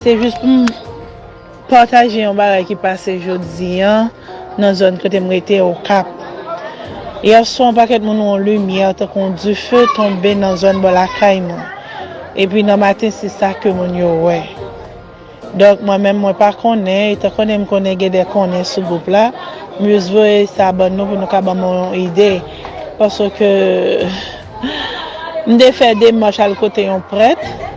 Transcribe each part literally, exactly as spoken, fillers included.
Se jis pou m pataje yon bagay ki pase jodi a nan zòn kote m rete, Okap. Yè swa, yon pakèt moun wè yon limyè tankou yon dife tonbe nan zòn bò lakay mwen. Epi nan maten, se sa ke moun yo wè. Donk, mwen menm, mwen pa konnen, etan konnen m konnen gen de konnen sou gwoup la, m jis voye sa ban nou pou nou ka ban mwen yon ide. Paske m te fè demach al kote yon prèt.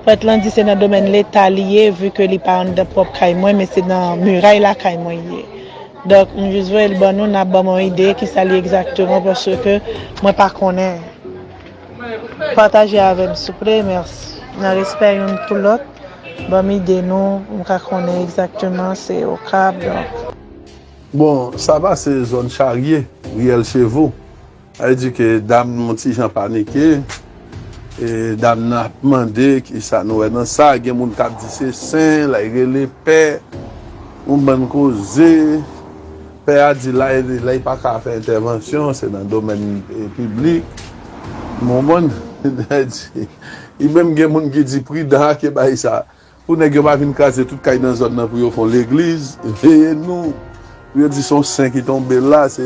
Prèt lan di se nan domèn Leta li ye, vi ke li pa anndan pwòp kay mwen, men se nan miray lakay mwen li ye. Donk, m jis voye l ban nou, n ap ban mwen ide kisa li egzakteman, paske mwen pa konnen. Pataje avè m, souple, mèsi. Nan respè youn pou lòt, ban m ide nou, m ka konnen egzakteman, se Okap, donk. Bon, sa pase zòn Charye, Riyèl Chevo. Sa vle di ke dam nan yon ti jan panike. E dam nan ap mande kisa nou wè nan sa. Gen moun k ap di se sen, l al rele pè, yon bann koze. Pè a di la, la li pa ka fè entèvansyon, se nan domèn e, piblik. Ou konprann? Li menm gen moun ki di pridan ak bagay sa. Pou nèg yo pa vin kraze tout kay nan zòn nan pou yo fè yon legliz, veye nou. Pou yo di se yon sen ki tonbe la, se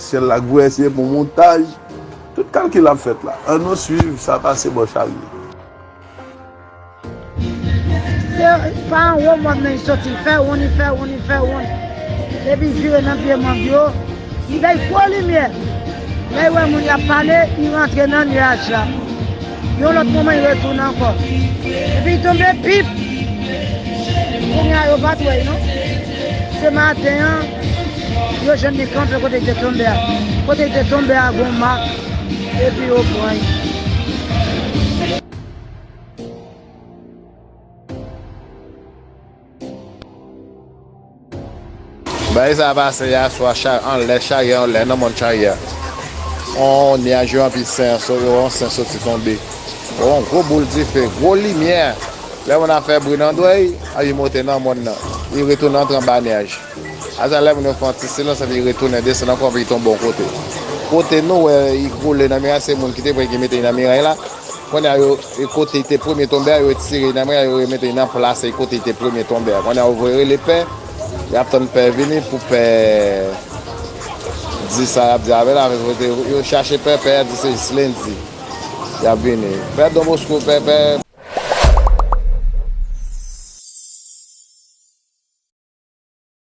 syèl la k vwè, se pou montaj. Tout kalkil ap fèt la. Ann nou swiv sa pase bò Charye. Se pa anwo mòn nan li soti, li fè wonn, li fè wonn, li fè wonn. Epi vire nan pye mang yo, li bay gwo limyè. Lè l wè moun y ap pale, li rantre nan nyaj la. Yon lòt moman, li retounen ankò. Epi li tonbe pip. Kounye a, yo pa t wè l non. Se maten an, yo jwenn li kanpe kote li te tonbe a. Kote li te tonbe a, gen yon mak. Epi yo pran l. Bagay sa a pase yè swa anlè Charye, anlè nan mòn Charye a. On nyaj yo anpi sen, on sen soti tonbe. On gwo boul dife, gwo limyè. Lè moun ap fè bri nan dwèy, li monte nan mòn nan. Li retounen antre anba nyaj. Apre sa, lè moun yo fè yon ti silans, epi li retounen desann ankò, epi li tonbe yon kote. Kote nou wè li kole nan miray, se moun ki te pran ki mete li nan miray la. Kounye a, yo, kote li te premye tonbe a, yo retire li nan miray, yo remete li nan plas li kote li te premye tonbe a. Kounye a, yo voye rele pè, y ap tann pè vini pou pè di sa y ap di avè l. Apre sa, yo chache pè, pè a di se jis lendi y ap vini. Pè Don Bosco, pè, pè.